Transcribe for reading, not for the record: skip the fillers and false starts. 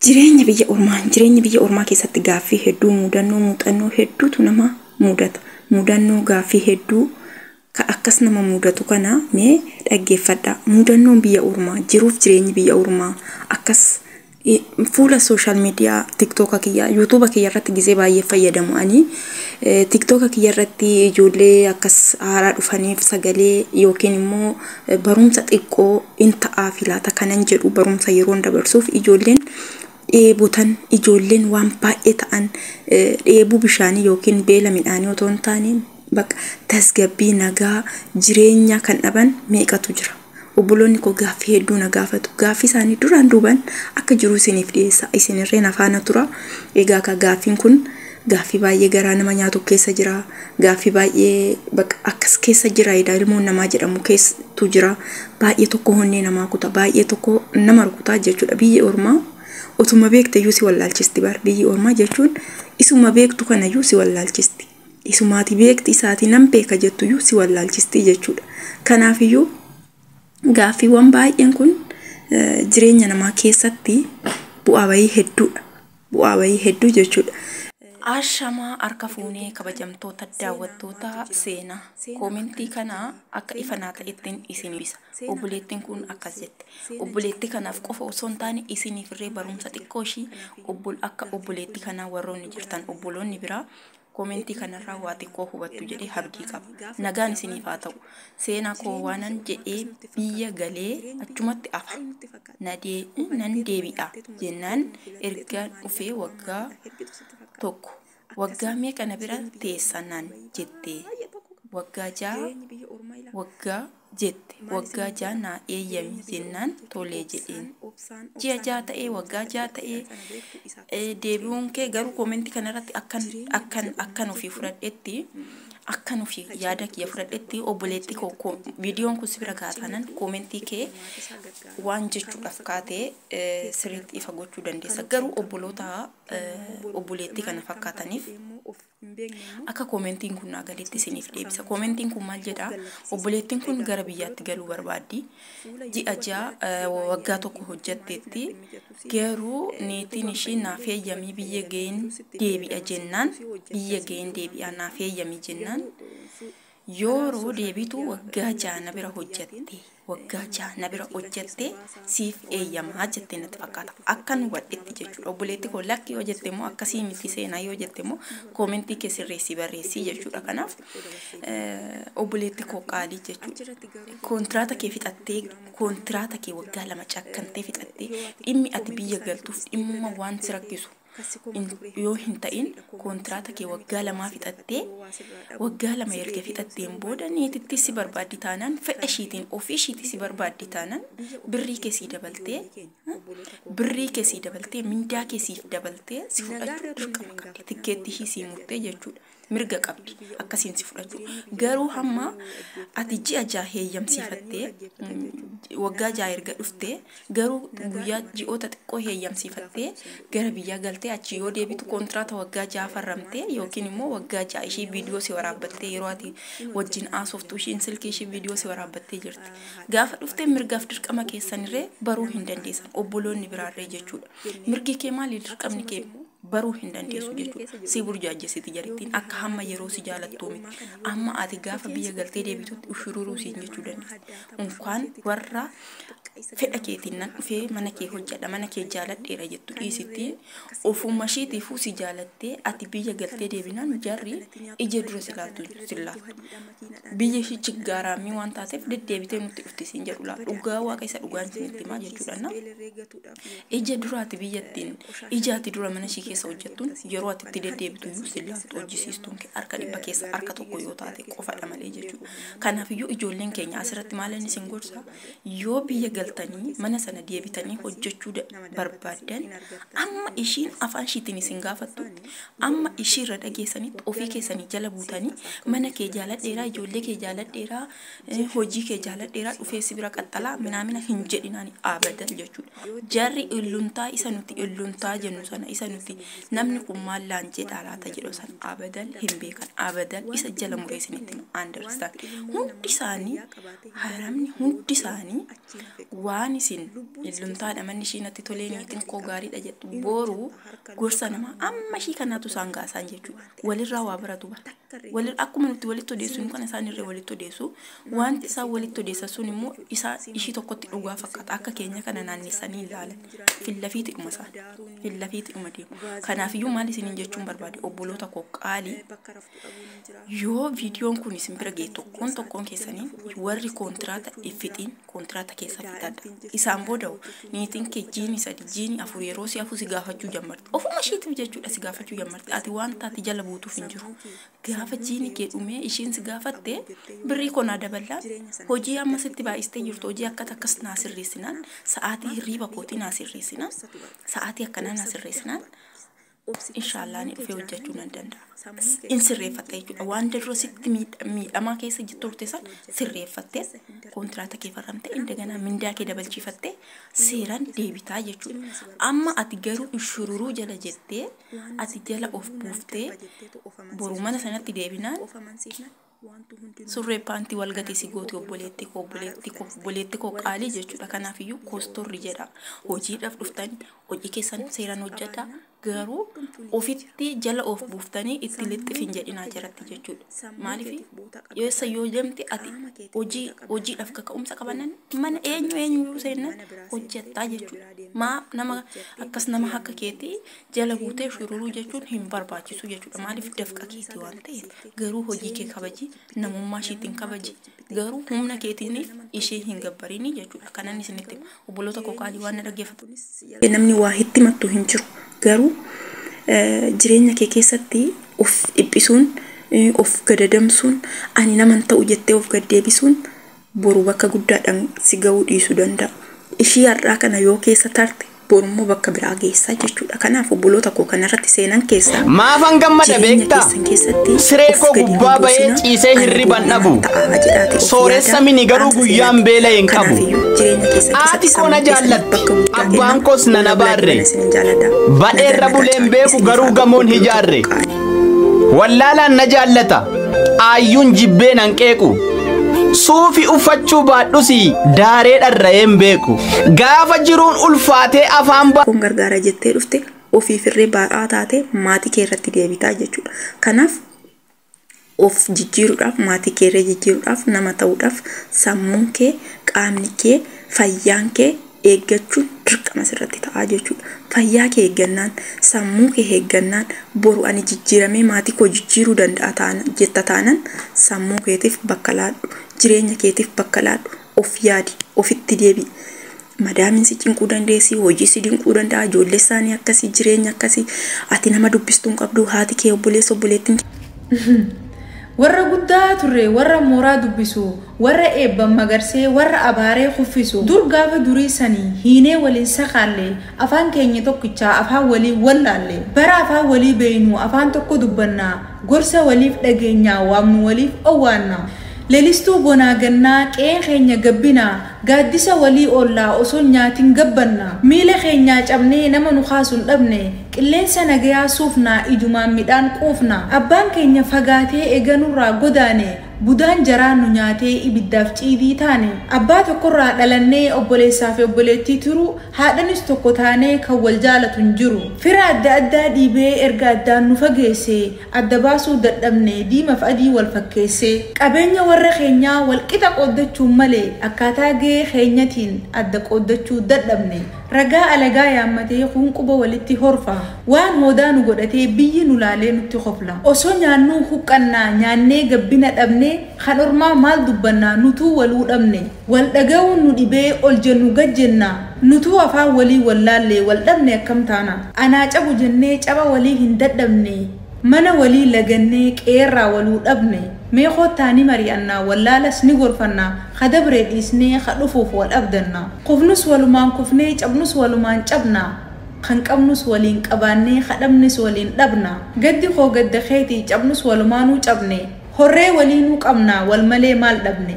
Jireenya biyya ormaa, jireenya biyya ormaa keessatti gaaffii hedduu, mudannoo, muuxannoo hedduutu nama mudata. Mudannoo gaaffii hedduu ka akkas nama mudatu kana mee dhaggeeffadhaa. Mudannoon biyya ormaa, jiruuf jireenyi biyya ormaa akkas fuula social media TikToka kiyya, YouTubea kiyya irratti gizee baay'ee fayyadamu ani. TikToka kiyya irratti ijoollee akkas haaraa dhufaniif sagalee yookiin immoo barumsa xiqqoo in ta'aa filaata kanan jedhu barumsa yeroon dabarsuuf, ijoolleen dheebotan, ijoolleen waan baay'ee ta'an, dheebuu bishaanii yookiin beela midhaanii otoo hin taane bakka tasgabbii, nagaa jireenya kan dhaban meeqatu jira. Obboloonni koo gaaffii hedduu na gaafatu. Gaaffii isaanii duraan duuban akka jiru isiniif dhiyeessa. Isinirree na faana tura. Egaa ka gaaffiin kun gaaffii baay'ee garaa nama nyaatu keessa jira. Gaaffii baay'ee bakka akkas keessa jira ilmoon namaa jedhamu keessatu jira. Baay'ee tokko honnee namaa kuta. Baay'ee tokko nama rukutaa jechuudha. Biyyi ormaa otuma beekte iyyuu si wallaalchisti bar. Biyyi ormaa jechuun isuma beektu kanayyuu si wallaalchisti. Isumaati beekti, isaatii nan beeka jettuyyuu si wallaalchisti jechuudha. Kanaafiyyuu gaaffiiwwan baay'een kun jireenya namaa keessatti bu'aa bayii hedduudha. Bu'aa bayii hedduu jechuudha. Ashamaa, harka fuunee, kabajamtoota daawwattoota seenaa. Koomentii kana akka ifa naa ta'ettiin isin ibsa. Obboleettiin kun akkas jette. Obboleettii kanaaf qofa osoo hin taane isiniifillee barumsa xiqqoo ishii akka obboleettii kanaa warroonni jirtan, obboloonni biraa koomentii kanarraa waa xiqqoo hubattu jedhee abdii qaba. Nagaan isiniif haa ta'u. Seenaa koo waanan jedhee biyya galee achumatti afa. Nan deebi'a jennaan erga dhufee waggaa 1, waggaa meeqa na bira teessa naan jette. Waggaa 6 waggaa jette. Waggaa 6 naa eeyyami jennaan tolee jedheen. Ji'a 6 ta'ee, waggaa 6 ta'ee deebi'uun kee garuu koomentii kanarratti akkan ofii fudhadhetti, akkan ofii yaada kiyya fudhadhetti, obboleettii koo, viidiyoon kun si bira gaatanan koomentii kee waan jechuudhaaf kaatee sirriitti ifa gochuu dandeessa. Garuu obboloota obboleettii kana fakkaataniif akka koomentiin kun naa galetti isiniif deebisa. Koomentiin kun maal jedhaa? Obboleettiin kun gara biyyaatti galuu barbaaddi. Ji'a 6, waggaa 1 hojjetteetti. Garuu niitiin ishii naaf eeyyamii biyya ga'een deebi'a jennaan, biyya ga'een deebi'a naaf eeyyamii jennaan, yeroo deebitu waggaa 6 na bira hojjette, waggaa 6 na bira hojjette siif eeyyamaa jettee natti fakkaata. Akkan hubadhetti jechuudha. Obboleetti koo, lakki yoo jette immoo, akkasii miti seenaa yoo jette immoo, koomentii kee sirreessii barreessii jechuudha. Kanaaf obboleetti koo qaalii jechuudha. Kontiraata kee fixattee, kontiraata kee waggaa 2 cakkantee fixattee, dhimmi ati biyya galtuuf dhimma waan si rakkisu yoo hin ta'in, kontiraata kee waggaa 2 fixattee, waggaa 2 erga fixatteen booda niititti si barbaaddi taanaan, fedha ishiitiin ofii ishiitti si barbaaddi taanaan, birrii kee sii dabaltee, birrii kee sii dabaltee, mindaa kee siif dabaltee si fudhachuu dirqama qabdi. Tikkeetti ishii sii murtee jechuudha. Mirga qabdi akkasiin si fudhachuu. Garuu hamma ati ji'a 6 heeyyamsiifattee, waggaa 6 erga dhuftee, garuu guyyaa ji'oota xiqqoo heeyyamsiifattee gara biyyaa galtee, achi yoo deebitu kontiraata waggaa 6 farramtee yookiin immoo waggaa 6 ishii viidiyoo si waraabbattee, yeroo ati wajjin haasoftu ishiin silkii ishii viidiyoo si waraabbattee jirti. Gaafa dhuftee mirgaaf dirqama keessanirree baruu hin dandeessan obboloonni biraarree jechuudha. Mirgi kee maali, dirqamni kee baruu hin dandeessu jechuudha. Si burjaajessiti jarittiin, akka hamma yeroo si jaalattuu miti. Amma ati gaafa biyya galtee deebitutti ushururuu siin jechuu dandeessi. Unkaan warra fedha keetiin nan dhufee mana kee hojjedha, mana kee jaaladheera jettu dhiisitti, ofuma ishiitiifuu si jaalattee ati biyya galtee deebinaan jarri ija dura si laaltu si laaltu. Biyya ishii chiggaaraamii waan taateef deddeebitee nutti dhufti siin jedhu laa. Dhugaa Waaqa isa dhugaan isinitti himaa jechuudha. Ija duraati biyyattiin ija ati dura mana ishii keessa hojjettuun yeroo ati itti deddeebitu iyyuu si laaltu hojjisiistuun kee harka 100 keessa harka 1 yoo taate qofadha malee jechuudha. Kanaafiyyuu ijoolleen keenya asirratti maal inni isin gorsa, yoo biyya galtanii mana sana deebitanii hojjechuu barbaaddan, amma ishiin afaan ishiitiin isin gaafattutti, amma ishiirra dhageessanitti ofii keessanii jala buutanii mana kee jaaladheeraa, ijoollee kee jaaladheeraa, hojii kee jaaladheeraa, dhufee si bira qaxxalaa minaamina hin jedhinaani abadan jechuudha. Jarri illuntaa isa nuti illuntaa jennu sana, isa nuti Namni kun maal laan jedhaa laata jedhu san abadan hin beekan. Abadan isa jala muree isinitti understand. Hundi isaanii haramni hundi isaanii waan isin illumtaadha manni ishii natti tolee niitiin koo gaariidha jettu boruu gorsa namaa amma ishii kanaatu isaan gaasaan jechuudha. Walirraa waa baratu bara. Walir akkuma nuti walitti odeessinu kana isaan irree walitti odeessu. Wanti isaan walitti odeessan sun immoo isaa ishii tokkotti dhugaa fakkaata. Akka keenya kana naannessanii ilaalan. Fillafiiti dhuma isaan. Fillafiiti dhuma deemu. Kanaafiyyuu maal isiniin jechuun barbaade obboloota koo qaalii yoo viidiyoon kun isin bira ga'e tokkoon tokkoon keessanii warri kontiraata fixiin kontiraata keessa fixadha. Isaan booda niitiin kee jiini 3 jiini 4 yeroo si hafu si gaafachuu jammarti. Ofuma ishiitiif jechuudha si gaafachuu jammarti. Ati waan taate jala buutuuf hin jiru. Gaafa jiini kee dhumee ishiin si gaafatte birrii konaa daballaan hojii amma sitti baay'istee jirtu hojii akkas akkas naa sirreessinaan sa'aatii hirriiba kootii naa sirreessinaan sa'aatii akkanaa naa sirreessinaan inshaallah ni dhufee hojjechuu nan danda'a. In sirreeffatta jechuudha. Waan dura sitti miidhamaa keessa turte san sirreeffattee kontiraata kee farramtee indaganaa mindaa kee dabalchiifattee seeraan deebitaa jechuudha. Amma ati garuu shururuu jala jettee ati jala of buuftee boru mana sanatti deebinaan surree paantii wal gatee si gooti obboleetti koo obboleetti koo obboleetti koo qaalii jechuudha. Kanaafiyyuu koostorri jedha. Hojiidhaaf dhuftanii hojii keessan seeraan hojjedhaa. Garuu ofitti jala of buuftanii itti lixxifin jedhinaa jalatti jechuudha. Maaliif eessa yoo deemte ati hojiidhaaf kaka'umsa qabannan mana eenyu eenyu seennan hojjettaa jechuudha. Maa nama akkas nama akka keetii jala buutee shururuu jechuun hin barbaachisu jechuudha. Maaliif dafqa keetii waan ta'eef garuu hojii kee kabaji namummaa ishiitiin kabaji garuu humna keetiiniif ishee hin gabbarini jechuudha. Kanan isinitti obboloota koo qaalii waan na dhaggeeffatu. Namni waa itti mattu hin jiru. Garuu jireenya kee keessatti of dhiphisuun of gadadamsuun ani naman ta'u jettee of gaddeebisuun boru bakka guddaadhaan si ga'uu dhiisuu danda'a. Ishii har'aa kana yoo keessa tarte borummoo bakka biraa geessaa jechuudha. Kanaaf obboloota koo kanarratti seenan keessaa Maafan gammada beektaa? Siree koo gubbaa ba'ee ciisee hirriban dhabu. Sooressa mini garuu guyyaan beela hin qabu. Haati koo na jaallatti, abbaan koos na nabaarre. Badheerra buleen beeku garuu gamoon hijaarre. Wallaalaan na jaallata, aayyuun jibbee nan qeequ. Suufi uffachuu baadhus daaree dharra'een beeku. Gaafa jiruun ulfaatee afaan Kun gargaara jettee dhufte ofiifirree baa'aa taate maatii kee irratti deebitaa jechuudha. Kanaaf of jijjiiruudhaaf maatii kee irra jijjiiruudhaaf nama ta'uudhaaf sammuun kee qaamni kee fayyaan kee eeggachuun dirqama sirratti ta'aa jechuudha. Fayyaa kee eeggannaan sammuu kee eeggannaan boru ani jijjiiramee maatii koo jijjiiruu danda'a jetta taanan sammuu keetiif bakka laadhu jireenya keetiif bakka laadhu of yaadi ofitti deebi'i. Madaamiin si cinquu dandeessi, hojii si dinquu danda'a, ijoollee isaanii akkasii, jireenya akkasii, ati nama dubbistuu hin qabdu, haati kee obboleessa obboleettiin. Warra guddaa turre, warra mooraa dubbisu, warra eebban magarsee, warra abaaree kuffisu. Dur gaafa durii sanii hiinee waliin sakaalle, afaan keenya tokkichaa afaan walii wallaalle. Bara afaan walii beeynu, afaan tokko dubbannaa, gorsa waliif dhageenyaa, waamnu waliif owwaanna. Leelistuu bonaa gannaa, qe'een keenya gabbinaa, gaaddisa walii oollaa osoo nyaatiin gabbanna. Miila keenyaa cabnee nama nu kaasu hin dhabne, qilleensa nagayaa suufnaa ijumaan midhaan quufna. Abbaan keenya fagaatee eeganurraa godaane, budaan jaraa nu nyaatee ibiddaaf ciidii taane. Abbaa tokkorraa dhalannee obboleessaa fi obboleettii turu, haadhanis tokko taanee kan wal jaalatu hin jiru. Fira adda addaa dhiibee erga addaan nu fageesse, adda baasuu dadhabne diimaaf adii wal fakkeesse. Qabeenya warra keenyaa wal qixa qooddachuun malee akkaataa gahee keenyatiin adda qooddachuu dadhabne. Ragaa alagaa yaammatee qunquba walitti horfa. Waan hoodaa nu godhatee biyyi nu laalee nutti qofla. Osoo nyaannuu huqqannaa nyaannee gabbina dhabne kan ormaa maal dubbannaa nutuu waluu dhabne. Wal dhaga'uun nu dhibee ol jennu gad jenna. Nutuu afaan walii wallaallee wal dhabne akkam taana. Anaa cabu jennee caba walii hin dadhabne. Mana walii lagannee qeerraa waluu dhabne. Mee kottaa ni mari'annaa wallaalas ni gorfannaa kadabree dhiisnee kadhufuuf wal abdanna. Kufnus walumaan kufnee cabnus walumaan cabna. Kan qabnus waliin qabaannee kadhabnis waliin dhabna. Gaddi koo gadda keetii cabnus walumaanuu cabne. Horree waliinuu qabna wal malee maal dhabne.